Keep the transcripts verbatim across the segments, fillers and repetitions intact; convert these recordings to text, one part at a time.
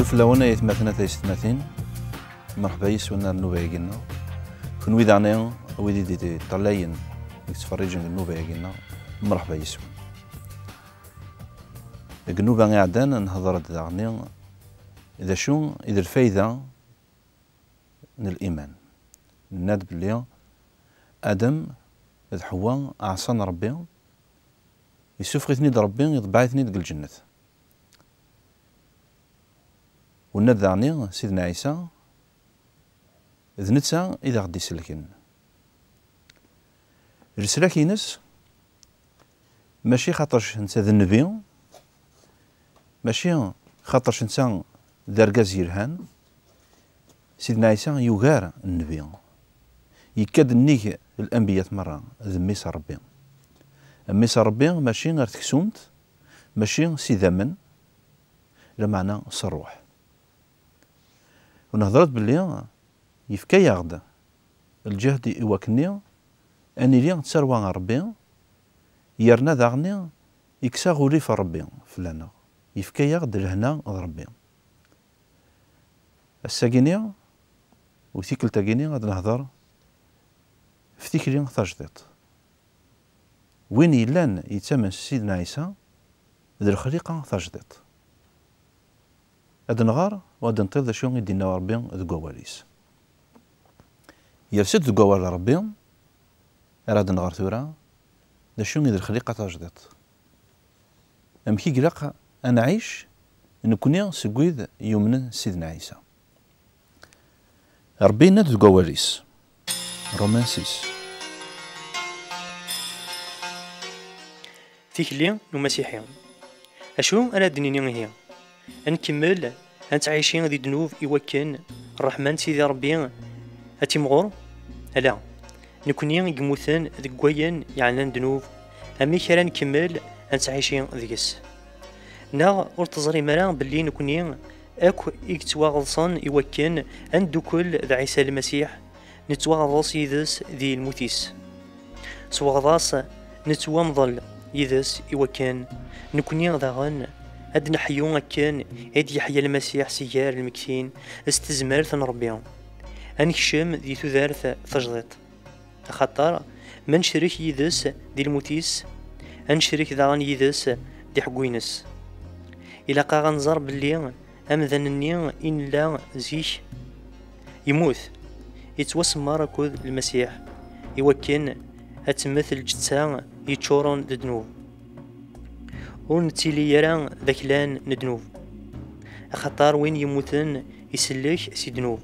Fell-awen ay atmaten, a taysetmatin, merḥba yes-wen ar nnuba-agi-nneɣ. Kenwi daɣni, wid i d-iṭṭalayen, i yettferriǧen deg nnuba-agi-nneɣ, merḥba yes-wen. Deg nnuba iɛeddan, nehḍer-d daɣni d acu i d lfayda n liman. Nenna-d belli Adem d Ḥewwa ɛṣan Ṛebbi, yessufeɣ-iten-id Ṛebbi, iḍebbeɛ-iten-id deg lǧennet. Wenna-d daɣni Sidna Ɛisa, d netta i d aɣ-d-iselken. Leslak-ines, mačči xaṭerc netta d nnbi, mačči xaṭerc netta d argaz yelhan. Sidna Ɛisa yugar nnbi. Yekka-d nnig lanbiyat merra, d mmi-s n Ṛebbi. Mmi-s n Ṛebbi mačči ar teksumt, mačči s idammen, lameɛna s ṛṛuḥ. U nehḍer-d belli yefka-yaɣ-d lǧehd i wakken-nni ad nili d tarwa n Ṛebbi, yerna daɣen-nni yekkes aɣulif n Ṛebbi fell-aneɣ, yefka-yaɣ-d lehna d Ṛebbi. Ass-agi-nni u tikkelt-agi-nni ad nehḍer ɣef tikli tajdiṭ. Win yellan yettamen s Sidna Ɛisa d lexliqa tajdiṭ. Ad nɣer u ad nṭil d acu i d-inna Ṛebbi deg wawal-is. Yers-d deg wawal n Ṛebbi, ara d-nɣer tura, d acu i d lexliqa tajdiṭ. Amek i ilaq ad nɛic nekkni seg wid yumnen s Sidna Ɛisa? Ṛebbi yenna-d deg wawal-is, Romains six. Tikli n umasiḥi. Acu ara d-nini ihi? Ad nkemmel ad nettɛici di ddnub i wakken ṛṛeḥma n Sidi Ṛebbi ad timɣur? Ala. Nekkni i yemmuten deg wayen yeɛnan ddnub, amek ara nkemmel ad nettɛici deg-s? Neɣ ur teẓrim ara belli nekkni akk i yettwaɣeḍsen i wakken ad neddukel d Ɛisa Lmasiḥ, nettwaɣḍes yid-s di lmut-is? S weɣḍas nettwamḍel yid-s i wakken nekkni daɣen ad neḥyu akken i d-yeḥya Lmasiḥ si gar lmegtin s tezmert n Ṛebbi. Ad nekcem di tudert tajdiṭ. Axaṭer ma necrek yid-s di lmut-is, ad necrek daɣen yid-s di ḥeggu-ines. Ilaq-aɣ ad nẓer belli amdan-nni i nella zik yemmut, yettwasemmer akked Lmasiḥ, i wakken ad temmet lǧetta yeččuren d ddnub. Ur nettili ara d aklan n ddnub, axaṭer win yemmuten isellek si ddnub.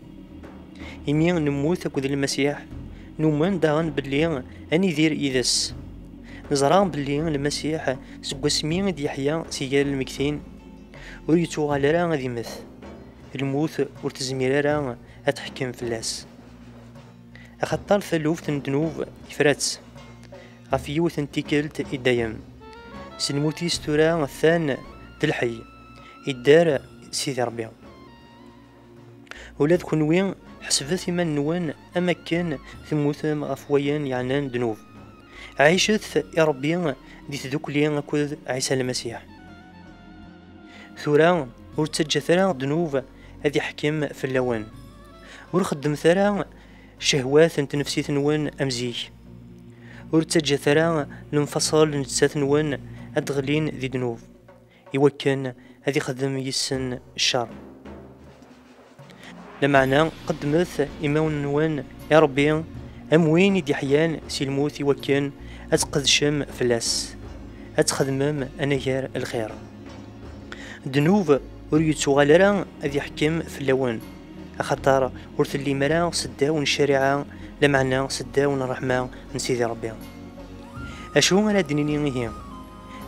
Imi nemmut akked Lmasiḥ, numen daɣen belli ad nidir yid-s. Neẓra belli Lmasiḥ, seg wasmi i d-yeḥya si gar lmegtin, ur yettuɣal ara ad immet. Lmut ur tezmir ara ad teḥkem fell-as. Axaṭer taluft n ddnub yefra-tt ɣef yiwet n tikkelt i dayem. S lmut-is tura atan d lḥey, idder Sidi Ṛebbi. Ula d kenwi, ḥesbet iman-nwen am akken temmutem ɣef wayen yeɛnan ddnub. Ɛicet i Ṛebbi di tdukli akked Ɛisa Lmasiḥ. Tura, ur ttaǧǧat ara ddnub ad iḥkem fell-awen. Ur xeddmet ara ccehwat n tnefsit-nwen am zik. Ur ttaǧǧat ara lemfaṣel n nettat-nwen ad d-ɣlin di ddnub, i wakken ad ixdem yis-sen ccer. Lameɛna, qeddmet imawen-nwen i Ṛebbi am win i d-iḥyan si lmut, i wakken ad tqedcem fell-as, ad txedmem anagar lxir. Ddnub ur yettuɣal ara ad iḥkem fell-awen, axaṭer ur tellim ara seddaw n ccariɛa, lameɛna seddaw n ṛṛeḥma n Sidi Ṛebbi. Acu ara d-nini ihi?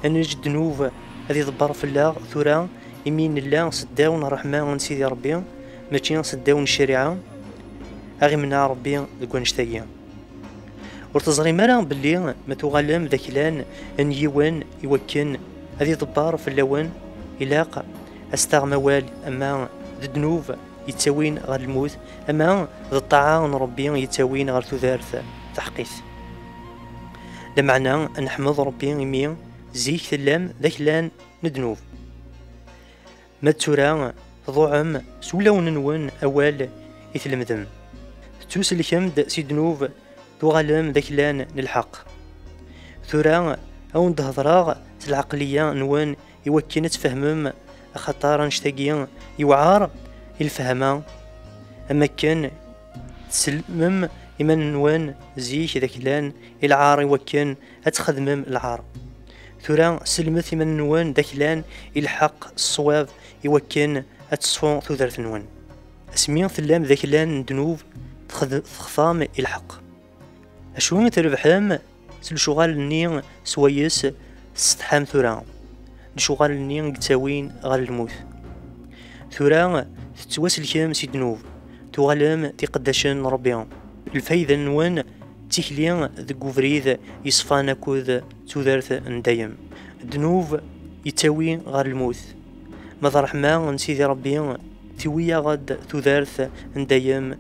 Ad neǧǧ ddnub ad iḍebber fell-aɣ tura, imi nella seddaw n ṛṛeḥma n Sidi Ṛebbi, mačči seddaw n ccariɛa? Ad ɣ-imneɛ Ṛebbi deg wannect-agi. Ur teẓrim ara belli ma tuɣalem d aklan n yiwen i wakken ad iḍebber fell-awen, ilaq ad s-taɣem awal, ama d ddnub yettawin ɣer lmut, ama d ṭṭaɛa n Ṛebbi yettawin ɣer tudert taḥqit. Lameɛna, ad neḥmed Ṛebbi imi zik tellam d aklan n ddnub. Ma d tura Tḍuɛem s wulawen-nwen awal i tlemdem. Tettuselkem-d si ddnub, tuɣalem d aklan n lḥeqq. Tura, a wen-d-hedreɣ s lɛeqliya-nwen i wakken ad tfehmem, axaṭer annect-agi yewɛer i lfehma, am akken tsellmem iman-nwen zik d aklan i lɛar i wakken ad txedmem lɛar. Tura, sellmet iman-nwen d aklan i lḥeqq, ṣṣwab, i wakken ad teṣfu tudert-nwen. Asmi tellam d aklan n ddnub, texd-, textam i lḥeqq. Acu i trebḥem s lecɣal-nni swayes tessetḥam tura? Lecɣal-nni i yettawin ɣer lmut. Tura tettwaselkem si ddnub, tuɣalem d iqeddacen n Ṛebbi. Lfayda-nwen d tikli deg ubrid yeṣfan akked tudert n dayem. Ddnub yettawi ɣer lmut. Ma d ṛṛeḥma n Sidi Ṛebbi, tiwi-yaɣ-d tudert n dayem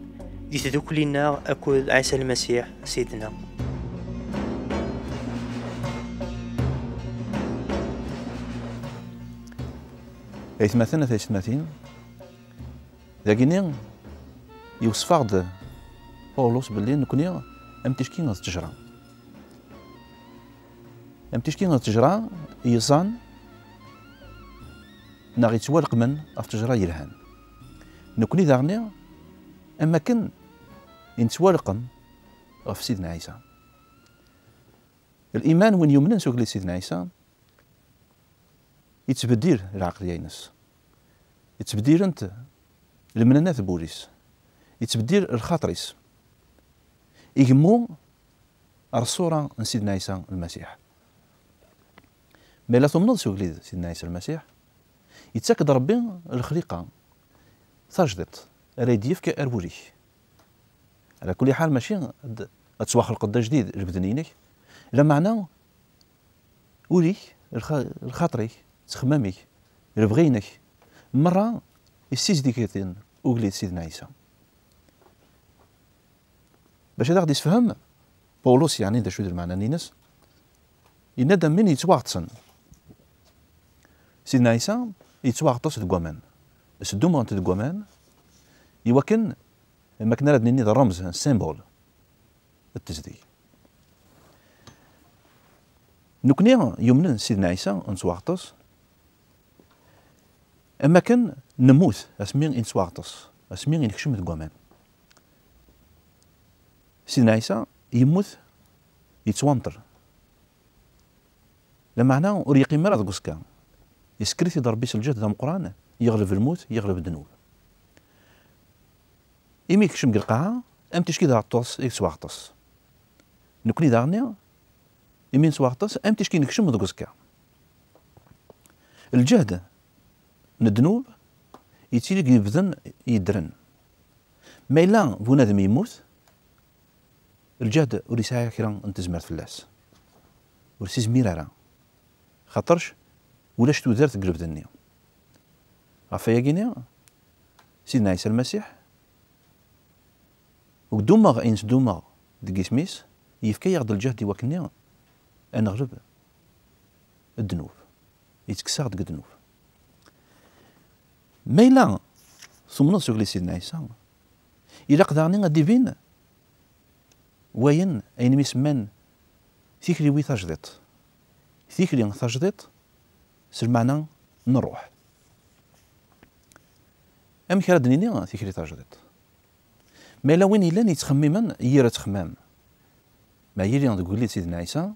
di tdukli-nneɣ akked Ɛisa Lmasiḥ, Sidna. Aytmaten, a taysetmatin, dagini yewṣef-aɣ-d Pawlus belli nekni am ticki d ttejra. Am ticki d ttejra yeẓẓan neɣ yettwaleqmen ɣef ttejra yelhan. Nekni daɣni am akken i nettwaleqem ɣef Sidna Ɛisa. Liman, win yumnen s ugellid Sidna Ɛisa, yettbeddil lɛeqliya-ines. Yettbeddilent lemnanat n wul-is. Yettbeddil lxaṭer-is. Igemmu ar ṣṣura n Sidna Ɛisa Lmasiḥ. Ma yella tumneḍ s ugellid Sidna Ɛisa Lmasiḥ, yettak-d Ṛebbi lexliqa tajdiṭ ara yi-d-yefk ar wul-ik. Ɛla kulli ḥal, mačči ad, ad tettwaxelqeḍ d ajdid lbedn-inek, lameɛna ul-ik, lxa-, lxaṭer-ik, ttexmam-ik, lebɣi-inek, merra yessizdig-iten ugellid Sidna Ɛisa. Bac ad aɣ-d-isefhem Pawlus, yeɛni d acu d lmeɛna-ines, yenna-d am win yettwaɣeṭsen. Sidna Ɛisa yettwaɣeṭṭes deg waman, sdumɣen-t deg waman, iwakken, am akken ara d-nini d rremz, un symbole, d tezdeg. Nekni yumnen Sidna Ɛisa, nettwaɣeṭṭes, am akken nemmut asmi i nettwaɣeṭṭes, asmi i nekcem deg waman. Sidna Ɛisa yemmut, yettwanṭel. Lameɛna ur yeqqim ara deg uẓekka. Yessekr-it-id Ṛebbi s lǧehd d ameqqran, yeɣleb lmut, yeɣleb ddnub. Imi yekcem deg lqaɛa, am ticki d aɛeṭṭes i yettwaɣeṭṭes. Nekni daɣni, imi nettwaɣeṭṭes, am ticki nekcem deg uẓekka. Lǧehd n ddnub yettili deg yebden yeddren. Ma yella bunadem yemmut, lǧehd ur yesɛi kra n tezmert fell-as. Ur s-izmir ara. Xaṭerc ulac tudert deg lebden-nni. Ɣef wayagi-nni, Sidna Ɛisa Lmasiḥ, ur dumeɣ ayen sdumeɣ deg isem-is, yefka-yaɣ-d lǧehd i wakken-nni ad neɣleb ddnub. Yettekkes-aɣ-d deg ddnub. Ma yella tumneḍ s ugellid Sidna Ɛisa, ilaq daɣen ad d-ibin wayen, ayen mi semman tikliwi tajdiṭ. Tikli tajdiṭ s lmeɛna n ṛṛuḥ. Amek ara d-nini tikli tajdiṭ? Ma yella win yellan yettxemmimen yir ttexmam, ma yili deg ugellid Sidna Ɛisa,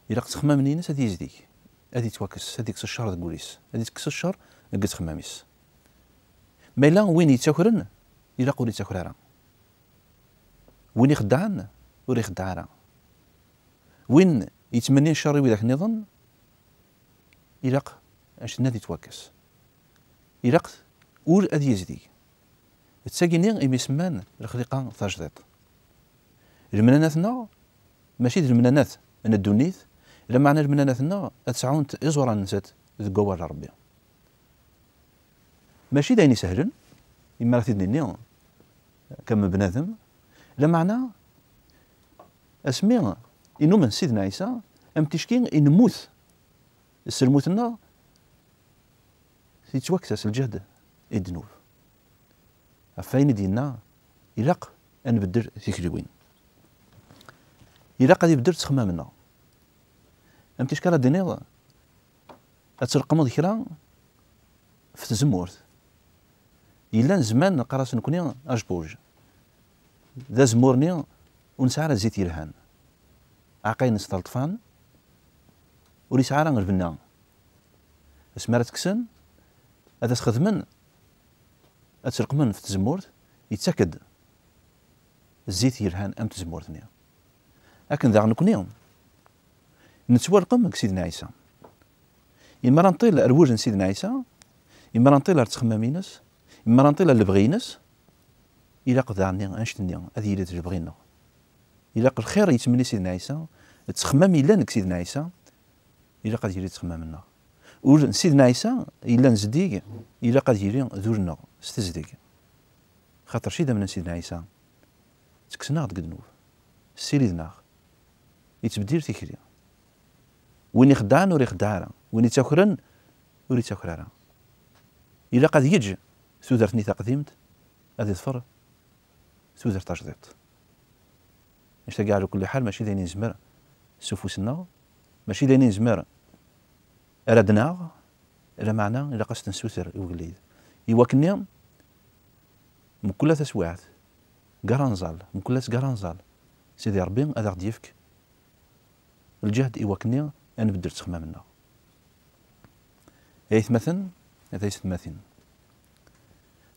ilaq ttexmam-nni-ines ad yizdig, ad yettwakkes, ad yekkes ccer deg wul-is, ad yekkes ccer deg ttexmam-is. Ma yella win yettakren, ilaq ur yettaker ara. Win ixeddɛen, ur ixeddeɛ ara. Win yettmennin ccer i widak nniḍen, ilaq ad yettwakkes. Ilaq ul ad yizdig. D tagi-nni imi semman lexliqa tajdiṭ. Lemnanat-nneɣ mačči d lemnanat n ddunit, lameɛna lemnanat-nneɣ ad sɛunt iẓuran-nsent deg wawal n Ṛebbi. Mačči d ayen isehlen, imi ara t-id-nini, kam bnadem, lameɛna asmi i numen Sidna Ɛisa, am ticki i nemmut s lmut-nneɣ, yettwakkes-as lǧehd i ddnub. Ɣef wayen i d-yenna, ilaq ad nbeddel tikliwin. Ilaq ad ibeddel ttexmam-nneɣ. Am ticki ara d-tiniḍ, ad tleqqmeḍ kra f tzemmurt. Yellan zman neqqar-as nekni ajbuj. D azemmur-nni ur nesɛi ara zzit yelhan. Aɛeqqa-ines d aḍefan, ur yesɛi ara lbenna. Asmi ara t-kksen, ad as-xedmen, ad t-leqqmen f tzemmurt, yettak-d zzit yelhan am tzemmurt-nni. Akken daɣen nekni nettwalqem deg Sidna Ɛisa. Imi ara nṭil ar wul n Sidna Ɛisa, imi ara nṭil ar ttexmam-ines, imi ara nṭil ar lebɣi-ines, ilaq daɣen annect-nni ad yili d lebɣi-nneɣ. Ilaq lxir yettmenni Sidna Ɛisa, ttexmam yellan deg Sidna Ɛisa, ilaq ad yili d ttexmam-nneɣ. Ul n Sidna Ɛisa yellan zeddig, ilaq ad yili d ul-nneɣ s tezdeg. Xaṭer s idammen n Sidna Ɛisa, ttekksen-aɣ-d deg ddnub, ssiriden-aɣ, yettbeddil tikli. Win ixeddɛen ur ixeddeɛ ara, win ittakren ur ittaker ara. Ilaq ad yeǧǧ tudert-nni taqdimt, ad iḍfer tudert tajdiṭ. Annect-agi ɛla kulli ḥal mačči d ayen i nezmer s ufus-nneɣ, mačči d ayen i nezmer ara d-naɣ, lameɛna ilaq ad s-t-nessuter i ugellid. I wakkenni, mkul taswiɛt, gar anẓal, mkul ass gar anẓal, Sidi Ṛebbi ad aɣ-d-yefk lǧehd i wakkenni ad nbeddel ttexmam-nneɣ. Ay atmaten, ay taysetmatin.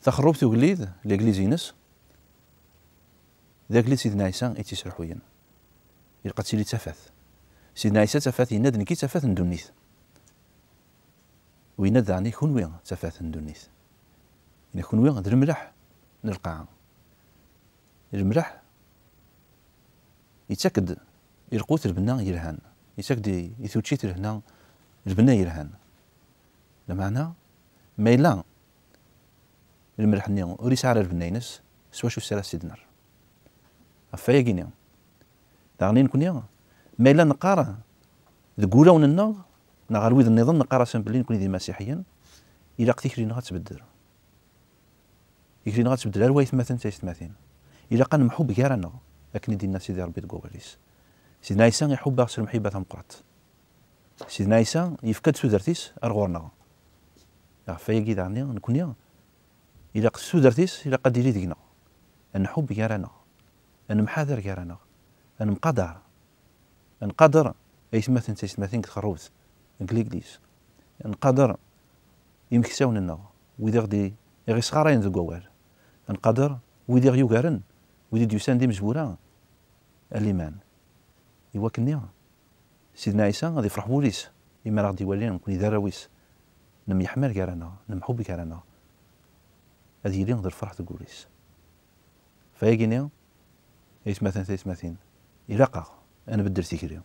Taxerrubt ugellid, l'église-ines, d agellid Sidna Ɛisa i tt-yesruḥuyen. Ilaq ad tili d tafat. Sidna Ɛisa d tafat, yenna-d, "Nekki d tafat n ddunit." U yenna-d daɣen, "Kunwi d tafat n ddunit." Yenna, "Kunwi d lemleḥ n lqaɛa." Lemleḥ yettak-d i lqut lbenna yelhan, yettak-d i, i tuččit lehna, lbenna yelhan. Lameɛna, ma yella lemleḥ-nni ur yesɛi ara lbenna-ines, s wacu ara s-id-nerr? Ɣef wayagi-nni, daɣen i nekni, ma yella neqqar deg wulawen-nneɣ, neɣ ɣer wid nniḍen neqqar-asen belli nekni d imasiḥiyen, ilaq tikli-nneɣ ad tbeddel. Tikli-nneɣ ad tbeddel ar waytmaten d taysetmatin. Ilaq ad nemḥubb gar-aneɣ, akken i d-yenna Sidi Ṛebbi deg wawal-is. Sidna Ɛisa iḥubb-aɣ s lemḥibba tameqqrant. Sidna Ɛisa yefka-d tudert-is ar ɣur-neɣ. Ɣef wayagi daɣen nekni, ilaq tudert-is, ilaq ad d-tili deg-neɣ. Ad nḥubb gar-aneɣ, ad nemḥader gar-aneɣ, ad nemqadar. Ad nqader aytmaten d taysetmatin deg txerrubt, deg l'église. Ad nqader imeksawen-nneɣ, wid i ɣ-d-, i ɣ-isɣarayen deg wawal. Ad nqader wid i ɣ-yugaren, wid i d-yusan d imezwura, a liman. I wakkenni, Sidna Ɛisa ad ifreḥ wul-is, imi ara ɣ-d-iwali nekni d arraw-is, nemyeḥmal gar-aneɣ, nemḥubb gar-aneɣ. Ad yili d lferḥ deg wul-is. Fayagini, aytmaten taytmatin, ilaq-aɣ ad nbeddel tikli.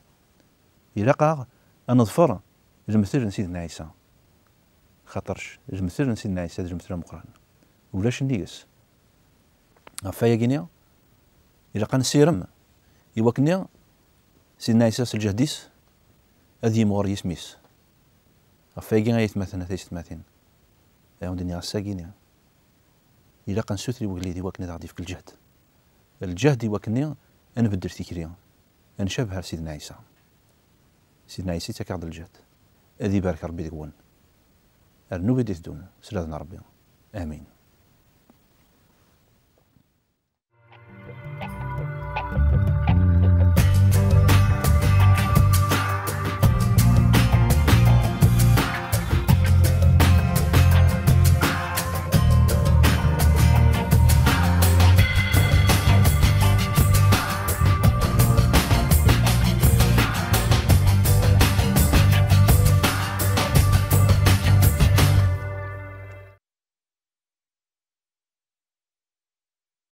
Ilaq-aɣ ad neḍfer lemtel n Sidna Ɛisa. Xaṭerc lemtel n Sidna Ɛisa d lemtel ameqqran. Ulac nnig-s. Ɣef wayagini, ilaq ad nessirem i wakkenni Sidna Ɛisa s lǧehd-is ad yimɣur yisem-is. Ɣef wayagi ay atmaten, a taysetmatin, ay awen-d-nniɣ ass-agini, ilaq ad nessuter i wegellid i wakken ad aɣ-d-yefk lǧehd. Lǧehd i wakkenni ad nbeddel tikli, ad ncabeh ar Sidna Ɛisa. Sidna Ɛisa yettak-aɣ-d lǧehd. Ad ibarek Ṛebbi deg-wen. Ar nnuba i d-iteddun, s lehna n Ṛebbi. Amin.